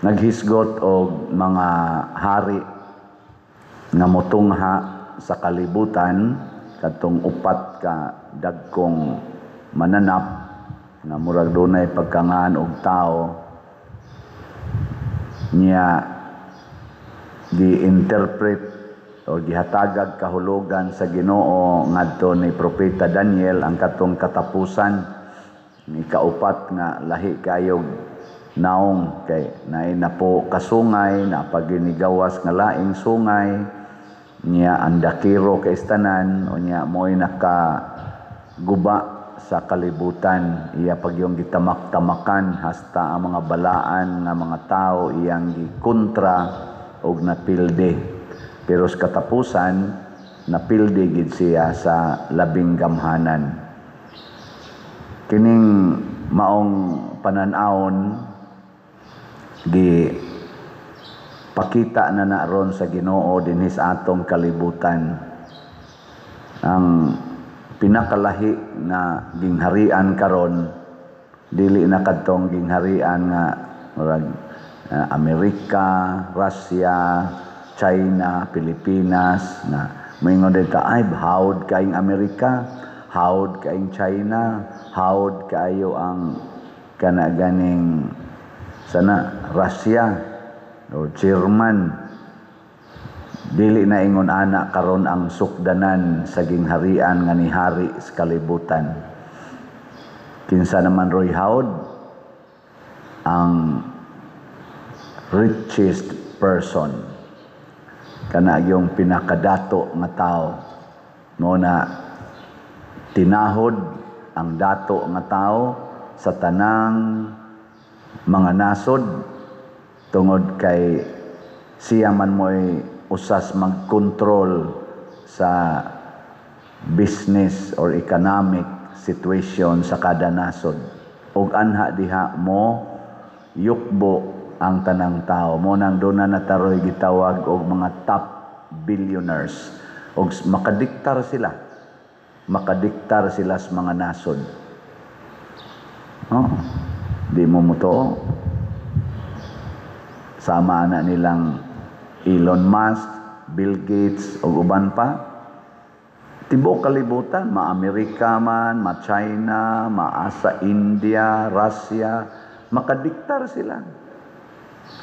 Naghisgot og mga hari nga motungha sa kalibutan, katong upat ka dagkong mananap nga murag dunay pagkangan og tao niya, gi-interpret o gihatagag kahulugan sa Ginoo ngadto ni Propeta Daniel ang katong katapusan, ikaupat nga lahi kayog naong, kay naay napo kasungay na paginigawas nga laing sungay niya, ang dakiro kay tanan o niya mo'y nakaguba sa kalibutan. Iya pagyong gitamak-tamakan hasta ang mga balaan nga mga tao iyang gikontra og napilde, pero sa katapusan napilde gid siya sa labing gamhanan. Kining maong panan-awon gi pakita na na ron sa Ginoo dinhi sa atong kalibutan. Ang pinakalahi nga gingharian karon dili na kadtong gingharian nga murag Amerika, Russia, China, Pilipinas, na moingon dito, "Ay, hawod kaayong Amerika, hawod kaayong China, hawod kaayo ang kana ganing sana Russia or German." Dili na ingon ana karon ang sukdanan sa gingharian nga nihari sa kalibutan. Kinsa naman roy hawod? Ang richest person, kana yung pinakadato nga tao. Mo na tinahod ang dato nga tao sa tanang mga nasod tungod kay siya man mo'y usas magkontrol sa business or economic situation sa kada nasod, ug anha diha mo yukbo ang tanang tao. Mo nang doon na nataroy gitawag og mga top billionaires, og makadiktar sila, makadiktar sila sa mga nasod. Oh, di mo mutuo? Sama na nilang Elon Musk, Bill Gates ug uban pa. Tibuok kalibutan, ma-Amerika man, ma-China, maasa India, Russia, makadiktar sila.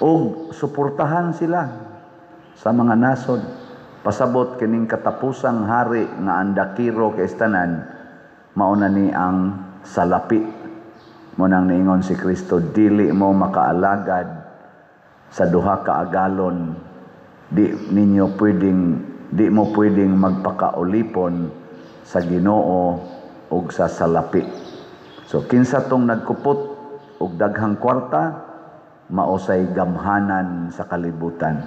Og suportahan sila sa mga nasod. Pasabot kining katapusang hari nga andakiro kay tanan, mao na ni ang salapi. Mo nang niingon si Kristo, "Dili mo makaalagad sa duha ka agalon. Di mo pwedeng magpakaulipon sa Ginoo ug sa salapi." So kinsa tong nagkupot og daghang kwarta, maosay gamhanan sa kalibutan.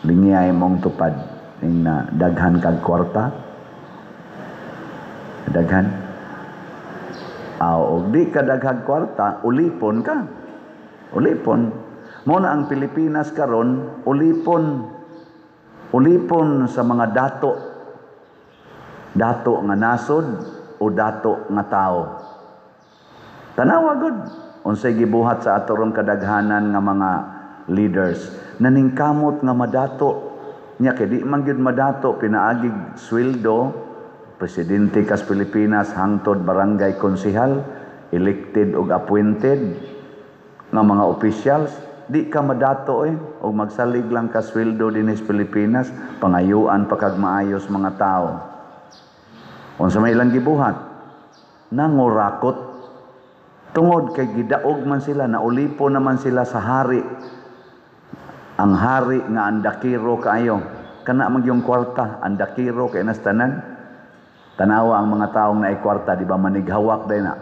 Lingiyay mong tupad ning na daghan kag kwarta. Daghan. Aw, og di ka daghag kwarta, ulipon ka. Ulipon. Mo na ang Pilipinas karon ulipon. Ulipon sa mga dato. Dato nga nasod o dato nga tao. Tanawa gud unsay gibuhat sa ato rong kadaghanan nga mga leaders. Naningkamot nga madato. Nya kay di man gyud madato pinaagig sweldo, presidente kas Pilipinas hangtod barangay konsehal, elected ug appointed nga mga officials, di ka madato eh og magsalig lang ka sweldo dinhi sa Pilipinas, pangayuan pa kag maayos mga tao. Unsa may ilang gibuhat? Nangurakot tungod kay gidaog man sila, naulipon naman sila sa hari. Ang hari nga andakiro kaayo, kana man yung kwarta, andakiro kay nas tanan. Tanawa ang mga taong naay kwarta, di ba manighawak day na?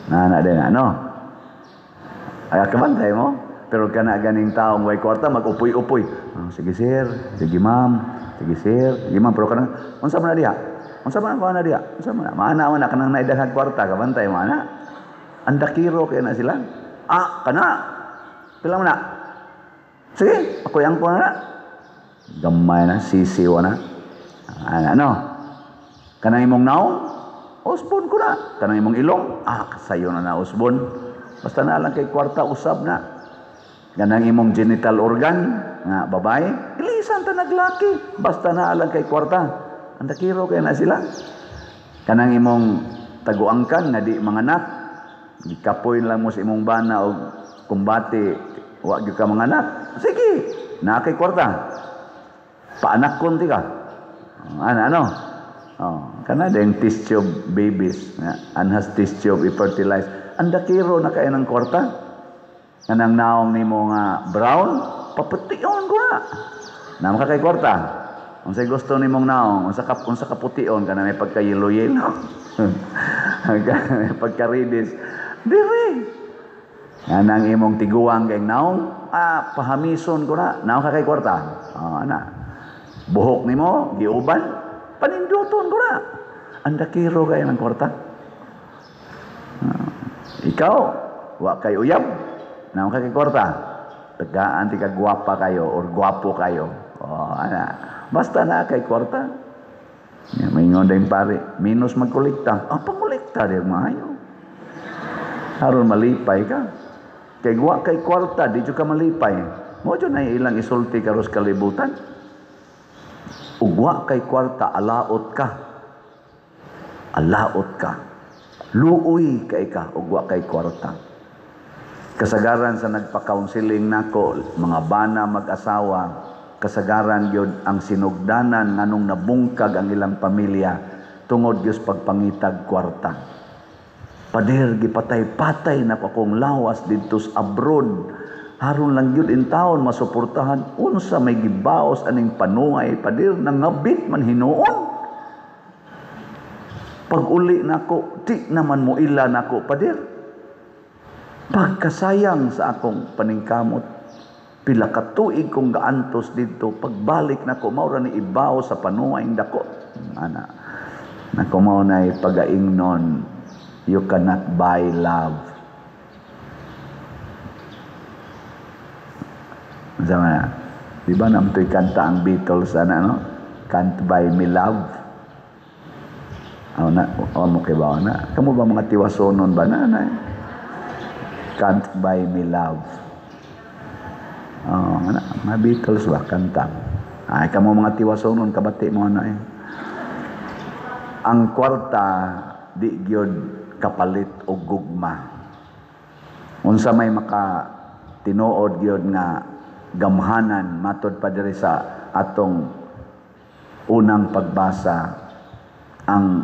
Na day na, no? Ay, kabantay mo? Pero kana ganing taong way kwarta, mag-upoy-upoy. "Oh, sige sir, sige ma'am, sige sir, sige ma'am." Pero kanang, "Unsa man na diha? Unsa man na diha? Unsa man na?" Maana man na kanang naay kwarta, kabantay mo ana. Andakiro kay na sila. "Ah, kana. Pila man na? Sige, ako yang ko na." Gamay na, sisiw na. Ana, no? Kanang imong naong, usbon ko na. Kanang imong ilong, ah, sayo na na usbon. Basta na lang kay kwarta, usab na. Kanang imong genital organ nga babae, ilisan ta naglaki basta naa lang kay kwarta. Ang dakiro kay na sila. Kanang imong taguangkan nga di manganak, gikapoy lang mo sa imong bana og kumbati wa gyud ka manganak. Sige, naa kay kwarta. Paanak kon ti ka. Ano ano? Oh, kana din test tube babies, anhas test tube i-fertilize. Ang dakiro na kay ng kwarta. Kanang naong nimo nga brown, papution ko na. Naa ka kay kwarta. Unsay gusto nimong naong, unsa ka pution kana, may pagka yellow yellow, may pagka reddish. Dire. Kanang imong tiguang kay naong, pahamison ko na. Naa ka kay kwarta. Oh, ana. Buhok nimo giuban, paninduton ko na. Ang dakiro kay ng kwarta. Ikaw, wa kay uyab, naa ka kay kwarta. Tagaan ti ka gwapa kayo or gwapo kayo. Oh, ana. Basta naa kay kwarta. Ya, maingon din pare, minus magkolekta. Ah, pangolekta di maayo. Aron malipay ka. Kay wa kay kwarta, di jud ka malipay. Mo jud na ilang isulti karos kalibutan. Ug wa kay kwarta, alaot ka. Alaot ka. Luoy kay ka ug wa kay kwarta. Kasagaran sa nagpa-counseling nako, mga bana mag-asawa, kasagaran gyud ang sinugdanan nganong nabungkag ang ilang pamilya tungod gyud pagpangitag kwarta. Pader, gipatay-patay na ko akong lawas didto sa abroad. Haron lang gyud in taon masuportahan unsa may gibaos aning panuay, pader, nangabit man hinuon. Pag uli nako, di naman mo ila nako, pader. Pagkasayang sa akong paningkamot, pila ka tuig kong gaantos didto, pagbalik nako mao ra ni ibaw sa panuay dako. Ana. Nako mao nay pagaingnon, you cannot buy love. Unsa man na? Di ba namtoy kanta ang Beatles ana, no? Can't Buy Me Love. Aw na, o mo kay ba na? Kamo ba mga tiwasonon ba na, na? Can't Buy Me Love. Oh, ana, mga Beatles ba kanta? Ay, kamo mga tiwasonon kabati mo ana eh. Ang kwarta di gyud kapalit og gugma. Unsa may maka tinuod gyud nga gamhanan matod pa diri sa atong unang pagbasa, ang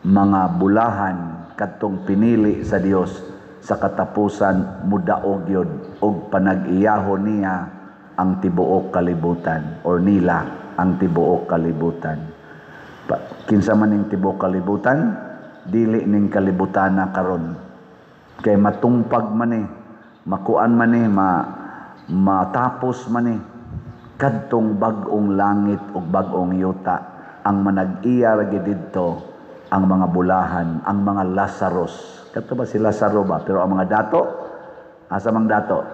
mga bulahan kadtong pinili sa Dios sa katapusan mudaog gyud og panag-iyahon niya ang tibuok kalibutan or nila ang tibuok kalibutan. Kinsa man ning tibuok kalibutan, dili ning kalibutana karon. Kay matungpag man ni, makuan man ni, matapos man ni kadtong bag-ong langit ug bag-ong yuta ang manag-iya ra gid didto ang mga bulahan, ang mga Lazarus. Kadto ba si Lazaro ba? Pero ang mga dato, asa mang dato?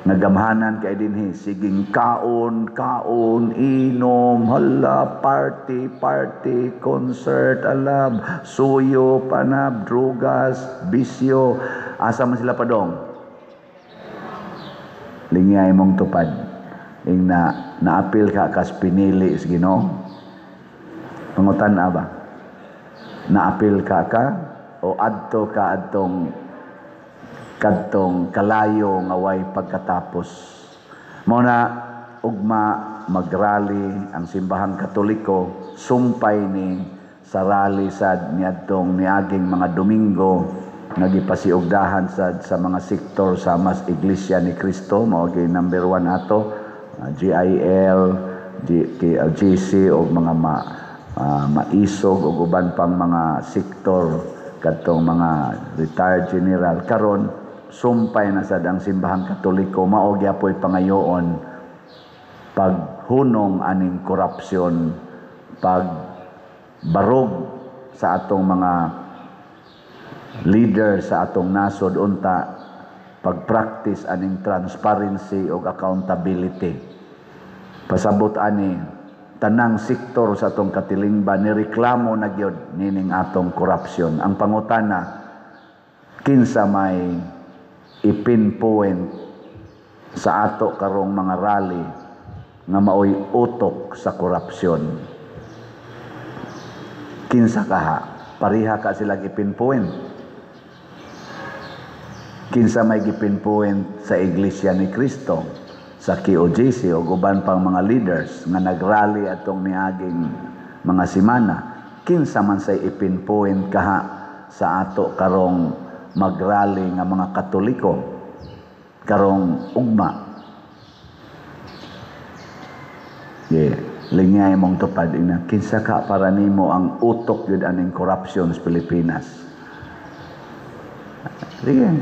Nagamhanan kay dinhi, siging kaon, kaon, inom, hala, party, party, concert, alab, suyo, panab, drugas, bisyo. Asa man sila padong? Lingay mong tupad. Ing na naapil ka kas pinili sa Ginoo. Pangutan ba? Naapil ka ka o adto ka adtong kadtong kalayo nga way pagkatapos. Mao na ugma magrally ang simbahang Katoliko, sumpay ni sa rally sad niadtong niaging mga Domingo nga gipasiugdahan sad sa mga sektor sa mas Iglesia ni Cristo, mao gyud number 1 ato, GIL, GC og mga maisog og uban pang mga sektor kadtong mga retired general. Karon sumpay na sad ang simbahang Katoliko, mao gyapoy pangayoon paghunong aning korupsyon, pagbarog sa atong mga leader sa atong nasod unta pagpractice aning transparency ug accountability. Pasabot ani tanang sektor sa atong katilingban nireklamo na gyud nining atong korupsyon. Ang pangutana, kinsa may ipinpoint Sa ato karong mga rally nga maoy utok sa korupsyon? Kinsa kaha? Pareha ka sila gipinpoint. Kinsa may gipinpoint sa Iglesia ni Cristo, sa KOJC o uban pang mga leaders nga nagrally atong niaging mga simana? Kinsa man say ipinpoint kaha sa ato karong magrally nga mga Katoliko karong ugma? Yeah. Lingay mong tupad ina, kinsa ka para nimo ang utok yun aning corruption sa Pilipinas? Sige.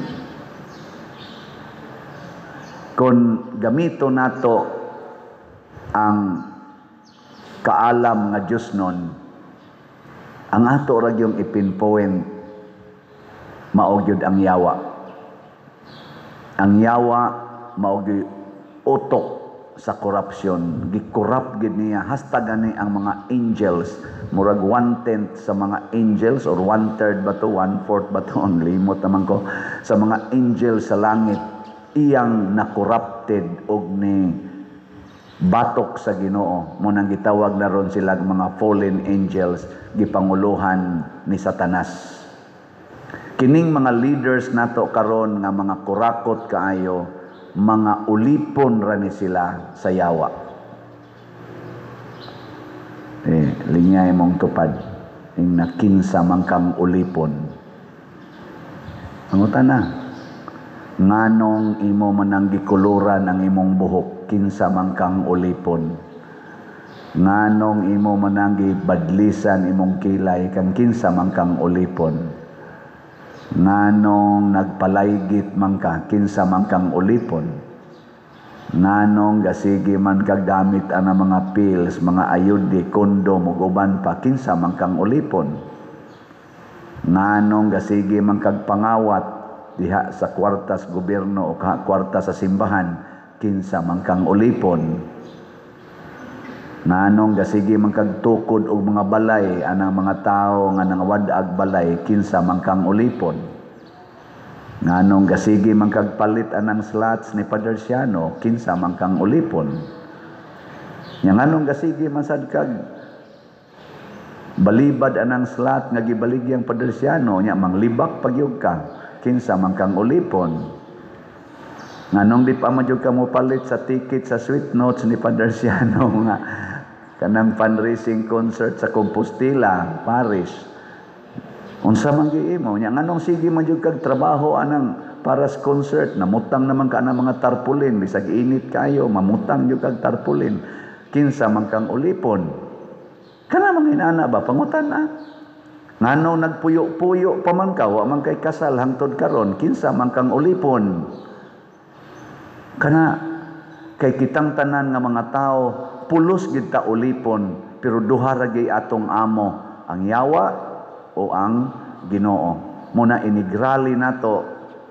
Kung gamito nato ang kaalam nga Diyos nun, ang ato ra gyung ipinpoint mao gyud ang yawa. Ang yawa mao gyud utok sa korupsyon. Gikorrupt gid niya hasta gani ang mga angels. Murag 1/10 sa mga angels or 1/3 ba to, 1/4 ba to, ang limot naman ko, sa mga angels sa langit iyang na-corrupted og ni batok sa Ginoo. Mo nang gitawag na ron sila mga fallen angels, gipanguluhan ni Satanas. Kining mga leaders nato karon nga mga kurakot kaayo, mga ulipon ra ni sila sa yawa. Lingay mong tupad ing nakinsa man kang ulipon. Pangutan na, nganong imo manang gikuluran ang imong buhok? Kinsa man kang ulipon? Nganong imo manang gibadlisan imong kilay? Kang kinsa man kang ulipon? Nganong nagpalaygit man ka? Kinsa man kang ulipon? Nganong gasigi man kag gamit ang mga pills, mga ayudi, kondom ug uban pa? Kinsa man kang ulipon? Nganong gasigi man kag pangawat diha sa kwartas gobyerno o kwarta sa simbahan? Kinsa man kang ulipon? Nganong gasigi man kag tukod og mga balay anang mga tawo nga nangawad-ag balay? Kinsa man kang ulipon? Nganong gasigi man kag palit anang slots ni Padre Siano? Kinsa man kang ulipon? Nya nganong gasigi man sad kag balibad anang slot nga gibaligyang Padre Siano, nya manglibak pagyud ka? Kinsa man kang ulipon? Nganong di pa man jud ka mopalit sa ticket sa Sweet Notes ni Padre Siano nga kanang fundraising concert sa Compostela Parish? Unsa man gyud imo? Nya nganong sige man jud kag trabaho anang para sa concert, namutang naman ka anang mga tarpaulin, bisag init kayo mamutang jud kag tarpaulin? Kinsa man kang ulipon? Kana mga inana ba, pangutan na. Nganong nagpuyo-puyo pa man ka, wa man kay kasal hangtod karon? Kinsa man kang ulipon? Kana kay kitang tanan nga mga tao pulos gid ta ulipon, pero duha ra gyud atong amo, ang yawa o ang Ginoo. Muna inigrali nato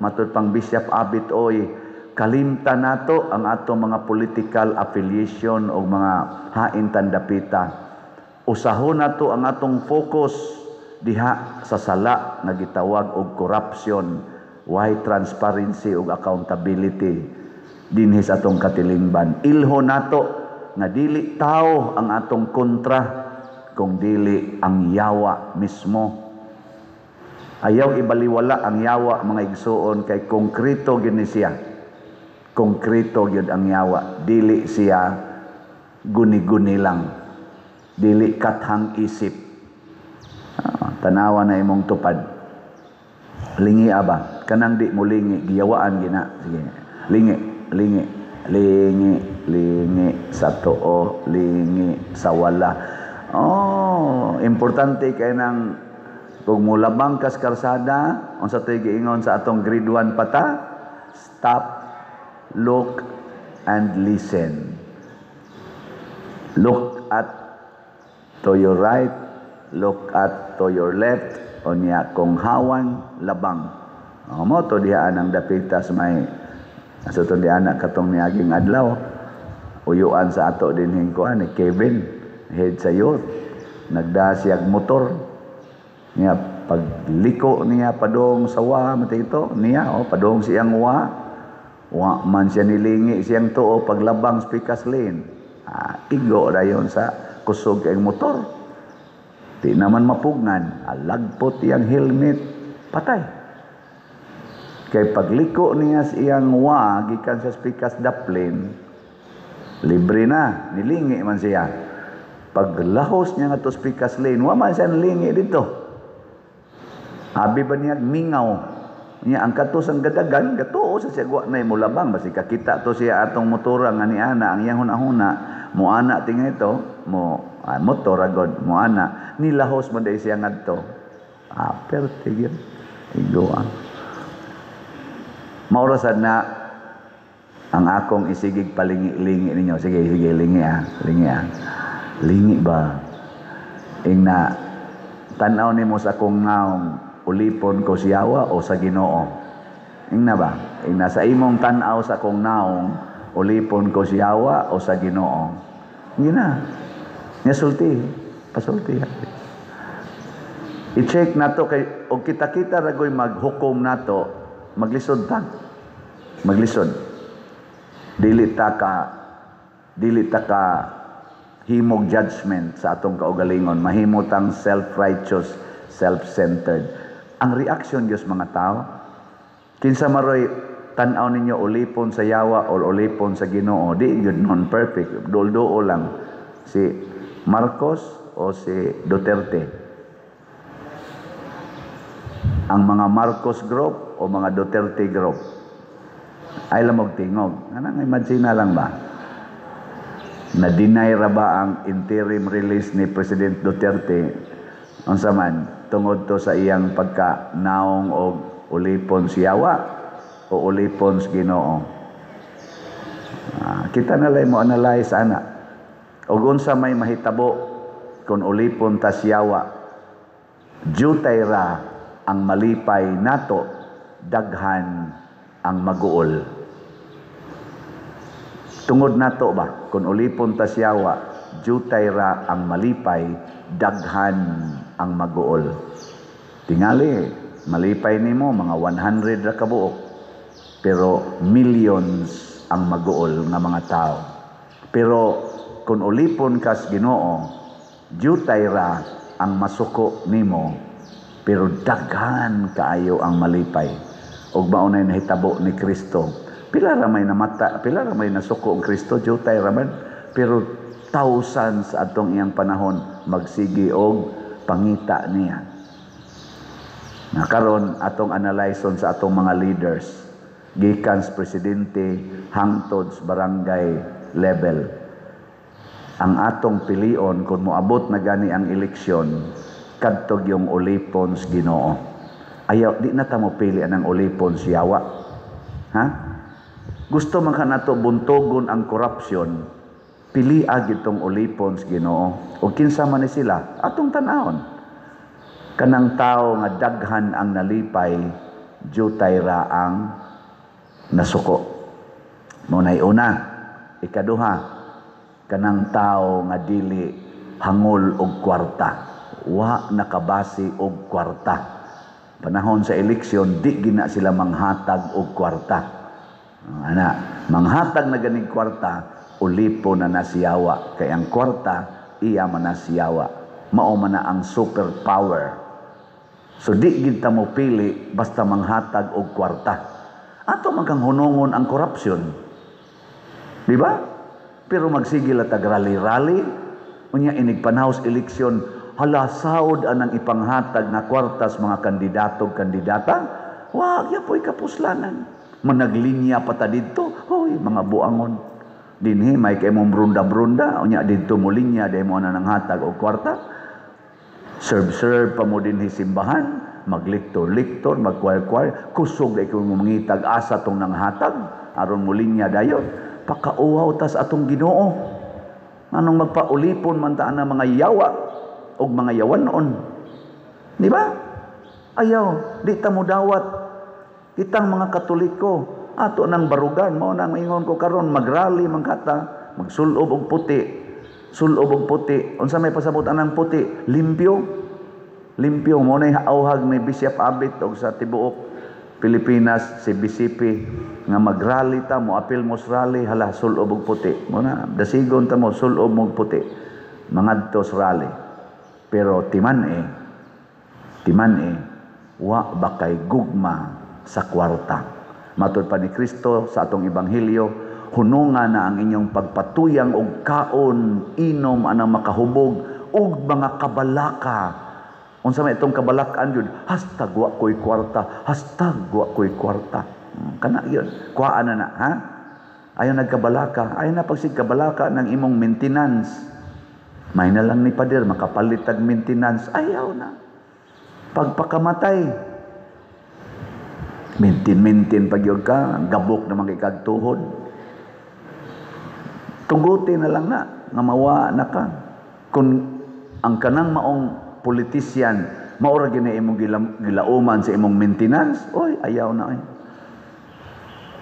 matud pang Bishop Abit oy, kalimta nato ang atong mga political affiliation o mga hain tandapita. Usahon nato ang atong focus diha sa sala nga gitawag og corruption, why transparency ug accountability dinhi sa atong katilingban. Ilho nato nga dili tao ang atong kontra, kung dili ang yawa mismo. Ayaw ibaliwala ang yawa, mga igsuon, kay konkreto gyud ni siya. Konkreto gyud ang yawa, dili siya guni-guni lang, dili kathang isip. Tanawa na imong tupad. Lingi aba, kanang di mo lingi, giyawaan gina. Sige. Lingi, lingi, lingi, lingi sa tuo, lingi sa wala. Oh, importante kay nang kung mulabang kas karsada, unsa to'y giingon sa atong grade 1 pata? Stop, look, and listen. Look at to your right, look at to your left, unya kung hawan, labang. O, mo to diha ang dapita sa may sa to diha na katong niaging adlaw. Uyuan sa ato dinhing kuan ni Kevin, head sa youth. Nagda siyag motor. Niya pagliko niya padong sa wa matito niya, oh, padong siyang wa. Wa man siya nilingi siyang tuo paglabang sa pikas lane. Ah, igo dayon sa kusog kay motor. Di naman mapugnan, alagpot iyang helmet, patay. Kay pagliko niya sa iyang wa gikan sa pikas daplin, libre na, nilingi man siya. Paglahos niya nga to pikas lane, wa man siya nilingi dito. Abi ba niya mingaw? Niya ang kato sang gadagan, gatuo sa siya wa na mulabang basi kakita to siya atong motora nga ni ana ang iyang hunahuna, mo ana tinga ito, mo motor agod, mo ana nilahos man dai siya ngadto. Ah, perte gyud. Igo ang. Maura sad na ang akong isigig palingi-lingi ninyo. Sige, sige, lingi ah, lingi ah. Lingi ba? Ingna tan-aw nimo sa akong naong, ulipon ko siyawa o sa Ginoo? Ingna ba? Ingna sa imong tan-aw sa akong naong, ulipon ko siyawa o sa Ginoo? Ingna. Nya sulti, pasulti. I-check nato kay og kita-kita ra goy maghukom nato, maglisod ta. Maglisod. Dili ta ka himog judgment sa atong kaugalingon, mahimo tang self-righteous, self-centered. Ang reaction Diyos mga tao, kinsa maroy tan-aw ninyo, ulipon sa yawa o ulipon sa Ginoo? Di yun non perfect, dol-duol lang, si Marcos o si Duterte, ang mga Marcos group o mga Duterte group, ay lamog tingog. Anang imagine na lang ba? Na-deny ra ba ang interim release ni President Duterte? Unsa man, tungod to sa iyang pagka naong og ulipon siyawa o ulipon sa Ginoo? Kita na lang mo analyze ana. Og unsa may mahitabo kung ulipon ta siyawa? Jutay ra ang malipay nato, daghan ang maguol. Tungod nato ba, kung ulipon ta siyawa, jutay ra ang malipay, daghan ang maguol. Tingali, malipay nimo mga 100 ra kabuok, pero millions ang maguol nga mga tao. Pero kung ulipon kas Ginoo, jutay ra ang masuko nimo, pero daghan kaayo ang malipay. Og mao nay nahitabo ni Kristo. Pila ra may namata, pila ra may nasuko ang Kristo, jutay ra man, pero thousands atong iyang panahon magsigi og pangita niya. Na karon atong analyson sa atong mga leaders, gikan sa presidente hangtod sa barangay level. Ang atong pilion kung moabot na gani ang eleksyon, kadtog yung ulipon sa Ginoo. Ayaw, di na ta mo pili anang ulipon siyawa. Ha? Gusto man ka nato buntogon ang korupsyon, pili gitong ulipon sa Ginoo. O kinsa man ni sila, atong tan-awon. Kanang tao nga daghan ang nalipay, jutay ra ang nasuko. Mo nay una. Ikaduha, kanang tao nga dili hangol og kwarta, wa nakabase og kwarta. Panahon sa eleksyon, di gina sila manghatag og kwarta. Ana, manghatag na ganig kwarta, ulipo na nasiyawa. Kay ang kwarta, iya man nasiyawa. Mao man na ang superpower. So di gid ta mo pili basta manghatag og kwarta. Ato man kang hunungon ang korupsyon. Di ba? Pero magsigil at rally-rally, unya inig panahos eleksyon, hala saod anang ipanghatag nga kwartas mga kandidato kandidata, wag ya po'y kapuslanan. Managlinya pa ta didto, hoy mga buangon. Dinhi may kay mong brunda-brunda, unya didto mo linya, di mo na nanghatag og kwarta. Serve-serve pa mo dinhi simbahan, magliktor-liktor, magkwar-kwar, kusog ay kung mangitag asa tong nanghatag, aron mo linya dayon. Pakauhaw tas atong Ginoo. Anong magpaulipon man ta na mga yawa og mga yawanon. Di ba? Ayaw, di ta mo dawat. Kitang mga Katoliko, ato nang barugan, mao nang ingon ko karon magrally man kata, magsulob og puti. Sulob og puti. Unsa may pasabot anang puti? Limpyo. Limpyo mo nay auhag ni Bishop Abit og sa tibuok Pilipinas, si BCP, nga magrally ta mo, apil mo sa rally, hala, sulob og puti. Mo na, dasigon ta mo, sulob mo og puti. Mangadto sa rally. Pero timan eh, wa ba kay gugma sa kwarta? Matud pa ni Kristo sa atong ebanghelyo, hununga na ang inyong pagpatuyang og kaon, inom anang makahubog ug mga kabalaka. Unsa may itong kabalakan yun? #WaKo'y kwarta, #WaKo'y kwarta. Kana yun. Kuhaan na na, ha? Ayaw nagkabalaka. Ayaw na pagsig kabalaka ng imong maintenance. May na lang ni Pader, makapalit tag maintenance. Ayaw na. Pagpakamatay, mintin-mintin pag yun ka, gabok naman kay kag tuhod. Tuguti na lang na, nga mawa na ka. Kung ang kanang maong politician, maura gina imong gilauman sa imong maintenance, oy, ayaw na ay.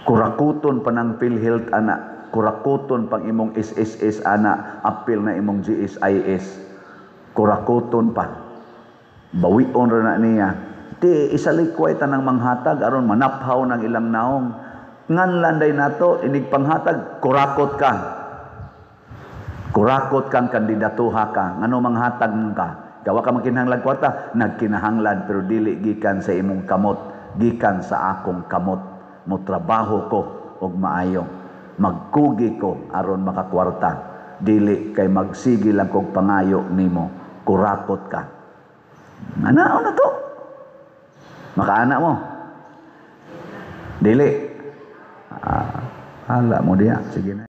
Kurakuton pa ng PhilHealth ana, kurakuton pang imong SSS ana, apil na imong GSIS. Kurakuton pa. Bawion ra na niya. Ti isalikway tanang manghatag aron manaphaw ng ilang naong. Nganlan day nato inig panghatag, kurakot ka. Kurakot kang kandidatuha ka. Ngano manghatag ka? Gawa ka magkinahanglan kwarta, nagkinahanglan pero dili gikan sa imong kamot, gikan sa akong kamot. Mo trabaho ko og maayo. Magkugi ko aron makakwarta. Dili kay magsige lang kog pangayo nimo. Kurakot ka. Anao na to. Makaana mo. Dili. Ah, hala mo diya. Sige na.